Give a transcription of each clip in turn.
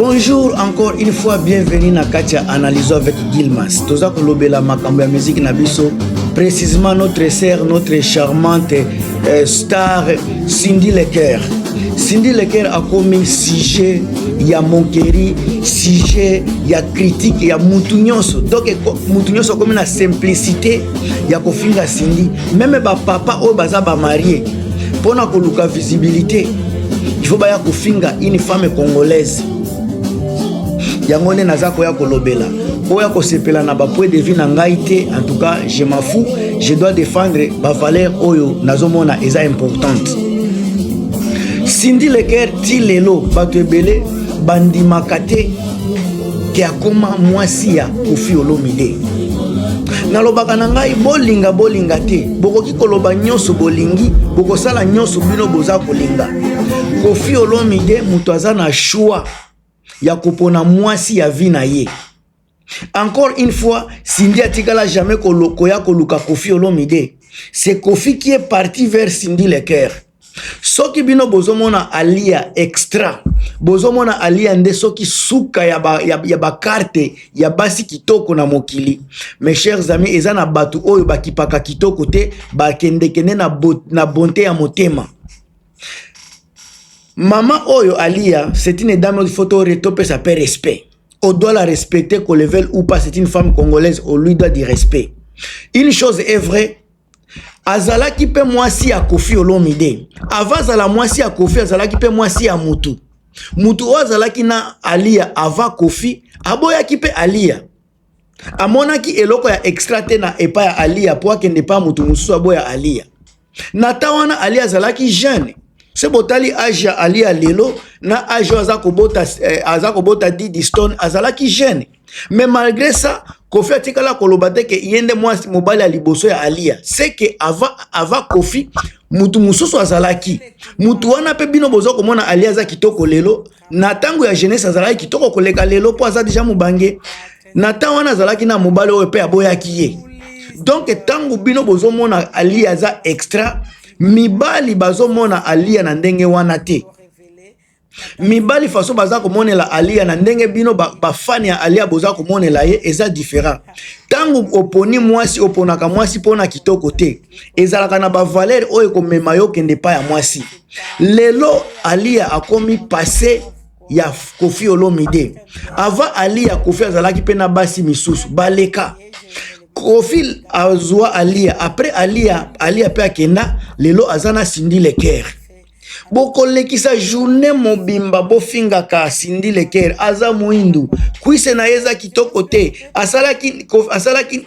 Bonjour encore une fois, bienvenue na kati ya Analyse avec Gilmas. Toza kolobela makambo ya musique na biso, précisément notre sœur, notre charmante star Cindy Leker. Cindy Leker akomi sujet ya moquerie, sujet ya critique ya mutu nyonso. Donc mutu nyonso akomi na simplicité ya kofinga Cindy, même ba papa oyo baza ba marié mpona koluka visibilité, il faut baya kofinga une femme congolaise. Yango nde naza koya kolobela. Oyo akosepela na bapoint de vue na ngai te, en tout cas je m'en fous, je dois défendre bavaleur oyo nazomona eza importante. Cindy Leker, ti lelo bato ebele bandimaka te ke akoma mwasi ya Koffi Olomide. Nalobaka na ngai, bolinga bolinga te, bokoki koloba nyonso bolingi, bokosala nyonso bino boza kolinga. Koffi Olomide moto aza na choix ya kopona mwasi ya vie na ye. Encore une fois, Cindy atikala jamais koya koluka Koffi Olomide. C'est Koffi qui est parti vers Cindy Leker. Soki bino bozomona Alia extra, bozomona Alia nde soki suka ya bakarte ya basi kitoko na mokili, mes chers amis, eza na bato oyo bakipaka kitoko te, bakendekende na bonté ya motema. Mama oyo Alia, c'est une dame, il faut topesa mpe respect. On doit la respecter, qu'on le veuille ou pas, c'est une femme congolaise, on lui doit du respect. Une chose est vraie, azalaki mpe mwasi ya Koffi Olomide. Avant azala mwasi ya Koffi, azalaki mpe mwasi ya mutu. Mutu oyo azalaki na Alia avant Koffi aboyaki mpe Alia, amonaki eloko ya extra te na epai ya Alia mpo akende epai ya mutu mosusu aboya Alia. Na ta wana Alia azalaki jeune. Se botali age ya Alia lelo na age oyo aza kobota Didi Stone, azalaki jeune. Mais malgré ça, Koffi atikala koloba te ke ye nde mwasi mobali ya liboso ya Alia. C'est que avant Koffi, mutu mosusu azalaki. Mutu wana mpe bino boza komona Alia aza kitoko lelo, na ntango ya jeunesse azalaki kitoko koleka lelo mpo aza déjà mobange. Na ntango wana azalaki na mobali oyo mpe aboyaki ye. Donc ntango bino bozomona Alia aza extra, mibali bazomona Alia na ndenge wana te. Mibali façon baza komonela Alia na ndenge bino bafani ya Alia boza komonela ye eza différent. Ntango oponi mwasi, oponaka mwasi mpona kitoko te, ezalaka na bavaleur oyo ekomema yo okende epai ya mwasi. Lelo Alia akomi passé ya Koffi Olomide. Avant Alia, Koffi azalaki mpe na basi misusu baleka. Koffi azwa Alia, après Alia, Alia mpe akenda. Lelo aza na Cindy Leker. Bokolekisa journée mobimba bofingaka Cindy Leker, aza moindu, cuisse na ye eza kitoko te, asalaki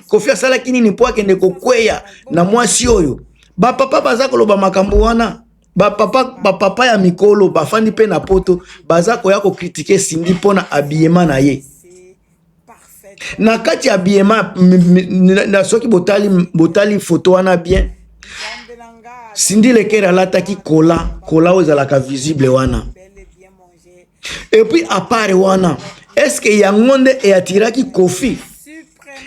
Koffi asalaki nini mpo akende kokweya na mwasi oyo? Bapapa baza koloba makambo wana, bapapa ya mikolo bafandi mpe na Poto, baza koya kocritiquer Cindy mpona habillement na ye. Na kati ya habillement, na soki botali foto wana bien, Cindy Leker alataki kola oyo ezalaka visible wana. Et puis à part wana, est-ce yango nde eattiraki Koffi?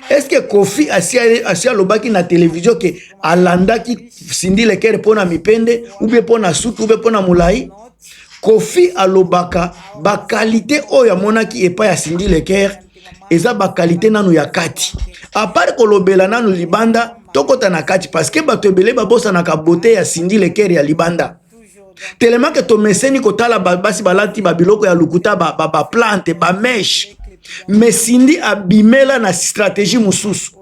Est-ce Koffi asi alobaki na televizio ke alandaki Cindy Leker mpo na mipende, ou bien mpo na suki, ou bien mpo na molai? Koffi alobaka baqualité oyo amonaki epai ya Cindy Leker eza baqualité nanu ya kati. À part kolobela nanu libanda, tokɔta na kati, parce que bato ebele babosanaka beauté ya Cindy Leker ya libanda, tellement ke tomeseni kotala basi balati babiloko ya lokuta, baplante, ba bamèches. Mais Cindy abimela na stratégie mosusu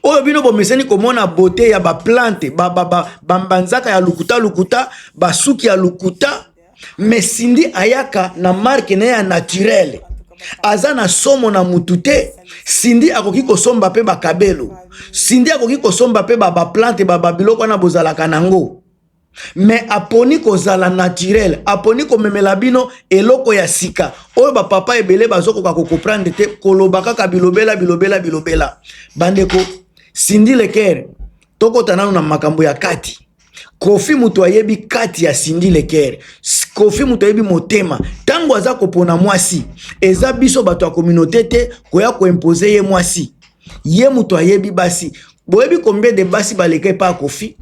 oyo bino bomeseni komona beauté ya baplante, bambanzaka ya lokuta lokuta, basuki ya lokuta. Mais Cindy ayaka na marque na ye ya naturel, aza na somo na mutu te. Cindy akoki kosomba mpe bakabelo, Cindy akoki kosomba mpe baplante, babiloko wana bozalaka nango, mais aponi kozala naturel, aponi komemela bino eloko ya sika oyo bapapa ebele bazokoka kocomprendre te, koloba kaka bilobela bilobela bilobela. Bandeko, Cindy Leker, tokɔta nano na makambo ya kati. Koffi moto ayebi kati ya Cindy Leker, Koffi moto ayebi motema. Ntango aza kopona mwasi, eza biso bato ya communauté te koya koimposer ye mwasi. Ye moto ayebi basi. Boyebi combien de basi baleka epa ya Koffi,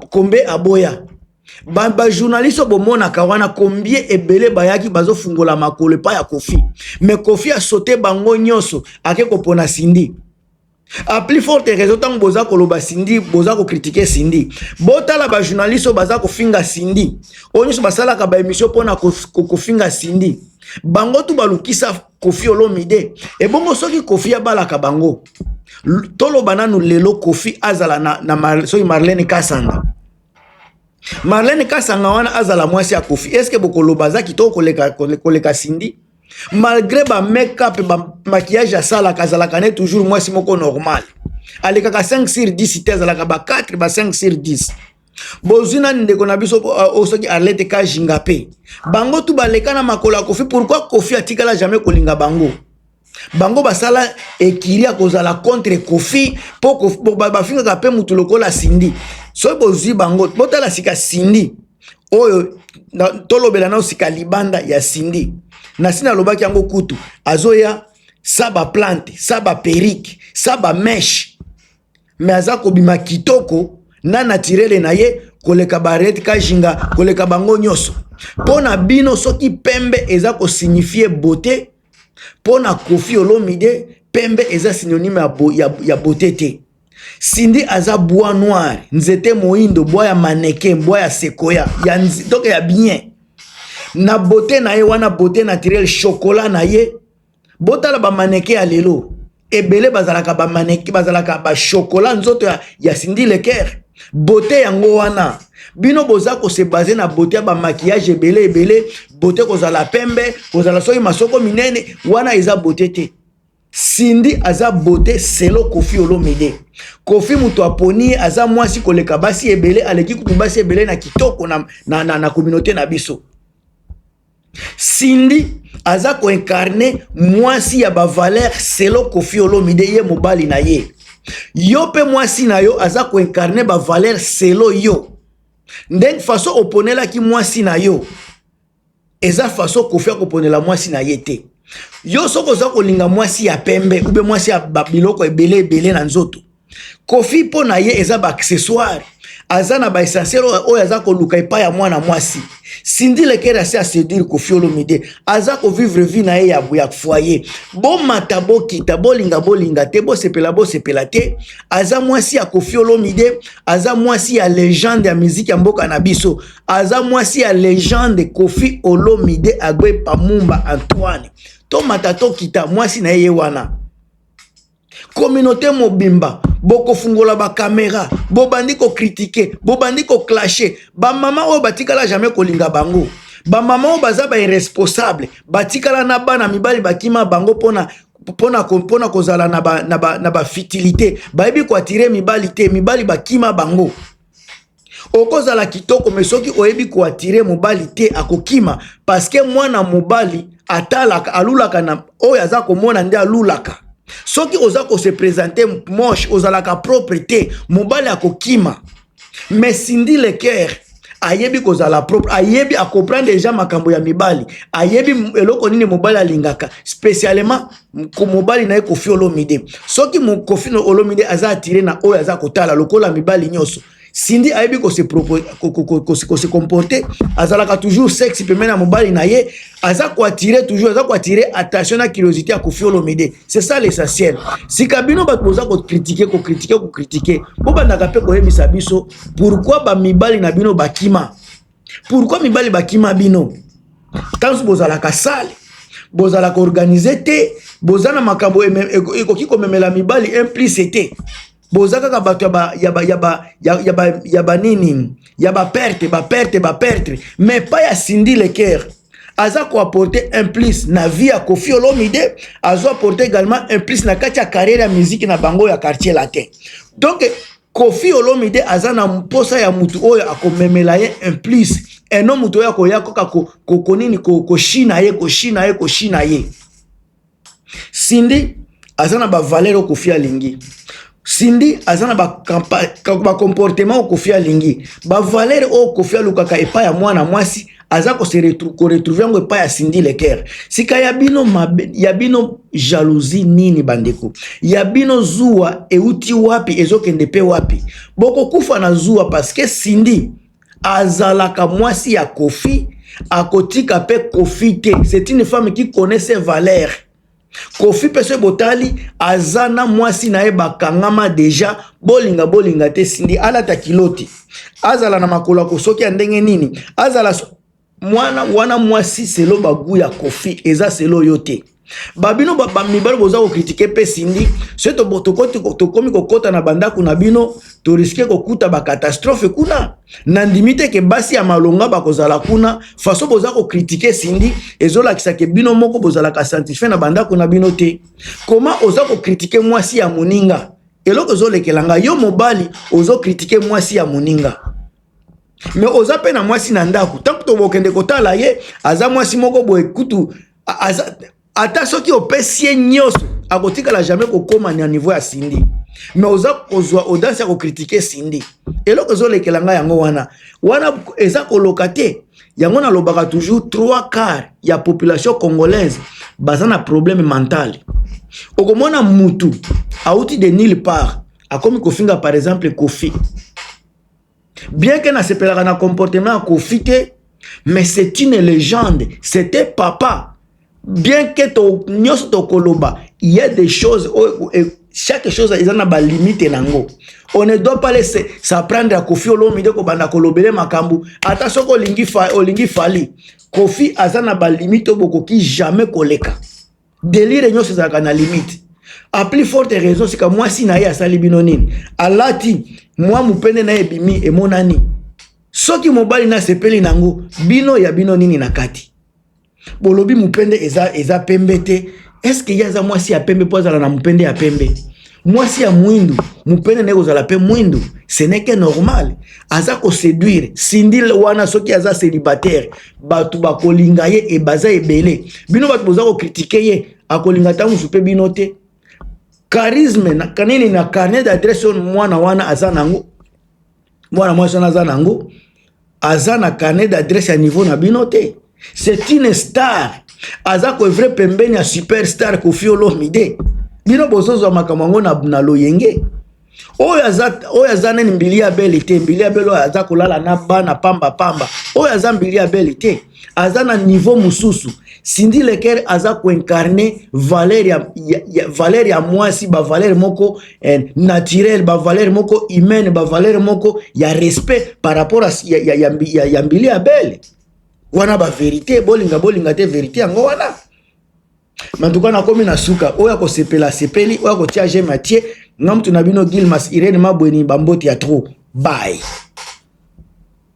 combien aboya? Bajournaliste ba bomonaka wana, combien ebele bayaki bazofungola makolo epai ya Kofi, mais Kofi asote bango nyonso, ake kopona Cindy. À plus forte raison, ntango boza koloba Cindy, boza kocritiquer Cindy, botala bajournaliste oyo baza kofinga Cindy, oyo nyonso basalaka baémission mpona kofinga Cindy, bango tu balukisa Kofi Olomide. Ebongo soki Kofi abalaka bango, toloba nanu lelo Kofi azala na soki Marlene Kasanga, Marlene Kasanga wana azala mwasi ya Kofi, est-ce bokoloba aza kitoko koleka Cindy? Malgré bamake-up, bamaquillage asalaka, azalaka ne toujours mwasi moko normal, alekaka 5 sur 10 te, azalaka ba 4, ba 5 sur 10. Bozwi nani, ndeko na biso oyo soki Arlete Kajinga mpe, bango tu baleka na makolo ya Kofi. Pourquoi Kofi atikala jamais kolinga bango? Bango basala ekiri ya kozala contre Kofi mpo bafingaka mpe mutu lokola Cindy. Soki bozwi bango, botala sika Cindy oyo, tolobela nao sika libanda ya Cindy. Nasi nalobaki yango kutu, azoya sa baplante, sa baperruque, sa bamèches, mais aza kobima kitoko na naturel na ye koleka baret Kajinga, koleka bango nyonso. Mpo na bino, soki pembe eza kosignifier beauté, mpo na Kofi Olomide pembe eza synonyme ya beauté te. Cindy aza bois noir, nzete moyindo, bois ya mannequin, bois ya sequoia ya, donc ya bien na beauté na ye wana, beauté naturelle, chocolat na ye. Botala bamannequin ya lelo, ebele bazalaka bamannequin, bazalaka bachocolat, nzoto ya Cindy Le Cœur. Beauté yango wana. Bino boza kose baser na beauté ya bamaquillage ebele ebele, beauté kozala pembe, kozala soki masoko minene, wana eza beauté te. Cindy aza beauté selon Kofi Olomide. Kofi moto aponi ye, aza mwasi koleka basi ebele, aleki kutu basi ebele na kitoko na communauté na biso. Cindy aza koincarner mwasi ya bavaleur selon Kofi Olomide, ye mobali na ye. Yo mpe mwasi na yo aza koincarner bavaleur selon yo. Ndenge façon oponelaki mwasi na yo, eza façon Kofi akoponela mwasi na ye te. Yo soki oza kolinga mwasi ya pembe ube mwasi ya biloko ebele ebele na nzoto, Kofi mpo na ye eza baaccessoire. Aza na baessentiel oyo aza koluka epai ya mwana mwasi. Cindy Le Cœur asi aséduire Kofi Olomide, aza kovivre vie na ye ya foyer. Bomata, bokita, bolinga, bolinga te, bosepela, bosepela te, aza mwasi ya Kofi Olomide, aza mwasi ya légende ya miziki ya mboka na biso, aza mwasi ya légende Kofi Olomide Agbepa Mumba Antoine. Tomata, tokita, mwasi na ye ye wana. Communauté mobimba bokofungola bacaméra, bobandi kocritiquer, bobandi koclasher bamama oyo batikala jamais kolinga bango, bamama oyo baza bairresponsable, batikala na bana mibali, bakima bango mpona kozala na bafutilité, bayebi koattirer mibali te, mibali bakima bango. Okozala kitoko, mais soki oyebi koattirer mobali te, akokima, parce que mwana mobali atalaka, alulaka na oyo aza komona nde alulaka. Soki oza kose présenter moche, ozalaka propre te, mobali akokima. Mais Cindy Le Cœur ayebi kozala propre, ayebi acomprendre déjà makambo ya mibali, ayebi eloko nini mobali alingaka, spécialement mobali na ye Kofi Olomide. Soki Kofi Olomide aza attiré na oyo aza kotala lokola mibali nyonso, Cindy ayebi kose comporter, azalaka toujours sexe pembeni ya mobali na ye, aza koattirer toujours, aza koattirer attention na curiosité ya Kofi Olomide. C'est ça l'essentiel. Sika bino bato boza kocritiquer, kocritiquer, kocritiquer, bobandaka mpe koyebisa biso pourquoi bamibali na bino bakima, pourquoi mibali bakima bino. Ntanso bozalaka sale, bozalaka organisé te, boza na makambo ekoki komemela mibali implice te, boza kaka bato ya banini, ya baperte, baperte, baperte. Mais pas ya Cindy Le Cœur, aza koapporter un plus na vie ya Kofi Olomide, azo apporter également un plus na kati ya carrière ya musique na bango ya Quartier Latin. Donc Kofi Olomide aza na mposa ya mutu oyo akomemela ye un plus, eno mutu oyo akoya kaka konini, koshina ye, koshina ye, koshina ye. Cindy aza na bavaleur oyo Kofi alingi. Cindy aza na bacomportement oyo Kofi alingi, bavaleur oyo Kofi alukaka epai ya mwana mwasi, aza koretrouver yango epai ya Cindy Le Cœur. Sika ya bino mabe, ya bino jalousie nini, bandeko? Ya bino zuwa euti wapi, ezokende mpe wapi? Bokokufa na zuwa, parce que Cindy Azalaka mwasi ya Koffi, akotika mpe Koffi te. C'est une femme qui connaît ses valeurs. Koffi mpe soki botali, aza na mwasi na ye, bakangama déjà. Bolinga bolinga te, Cindy alata culotte, azala na makolo ya soki ya ndenge nini, azala mwana wana mwasi selon bagoût ya Koffi, eza selon yo te. Babino bamibali boza kocritiquer mpe Cindy, soki tokomi kokɔta na bandako na bino, torisquer kokuta bacatastrophe kuna. Nandimi te ke basi ya malonga bakozala kuna. Façon boza kocritiquer Cindy ezolakisa ke bino moko bozalaka satisfait na bandako na bino te. Koma oza kocritiquer mwasi ya moninga, eloko ezolekela nga, yo mobali ozocritiquer mwasi ya moninga, mais oza mpe na mwasi na ndako. Ntango tobokende kotala ye, aza mwasi moko boye kutu aza, ata soki opesi ye nyonso, akotikala jamais kokóma na niveau ya Cindy. Mais oza kozwa audace ya kocritiquer Cindy. Eloko ezolekela ngai yango wana. Wana eza koloka te. Yango nalobaka toujours, 3/4 ya population congolaise baza na problème mental. Okomona mutu auti de nulle part, akomi kofinga par exemple Koffi. Bien que nasepelaka na comportement ya Koffi te, mais c'est une légende, c'était papa. Bien que to nyonso tokoloba, il y a des choses oyo, chaque chose eza na balimite nango. On ne doit pas laisser s'apprendre à Koffi Olomide kobanda kolobele makambo. Ata soki olingi, olingi Fally, Koffi aza na balimite oyo bokoki jamais koleka. Délire nyonso ezalaka na limite. À plus forte raison sika mwasi na ye asali bino nini? Alati mwa mopende na ye, ebimi, emonani. Soki mobali na asepeli nango, bino ya bino nini na kati? Bolobi mopende eza pembe te. Est-ce ye aza mwasi ya pembe mpo azala na mopende ya pembe? Mwasi ya mwindu, mopende naye kozala mpe mwindu, ce n'est que normal. Aza koséduire Cindy wana. Soki aza célibataire, bato bakolinga ye e baza ebele. Bino bato boza kocritiquer ye, akolinga ta mosu mpe bino te. Charisme na kanini na carnet d'adresse oyo mwana wana aza nango, mwana mwasi wana aza nango, aza na carnet d'adresse ya niveau na bino te. C'est une star, aza koœuvrer pembeni ya superstar Koffi Olomide. Bino bozozwa makambo yango na loyenge. Oyo aza nani? Mbili ya bele te. Mbili ya bele oyo aza kolala na bana pamba pamba, oyo aza mbili ya bele te, aza na niveau mosusu. Cindy Le Cœur aza koincarner valeur ya valeur ya mwasi, bavaleur moko naturel, bavaleur moko humaine, bavaleur moko ya respect par rapport ya mbili ya bele wana. Bavérité, bolinga bolinga te, vérité yango wana. Mais en tout cas, nakomi na suka. Oyo akosepela asepeli, oyo akotia j'aime atie. Nga mutu na bino Gilmas Irene Mabweni, bambote ya trop. Bye.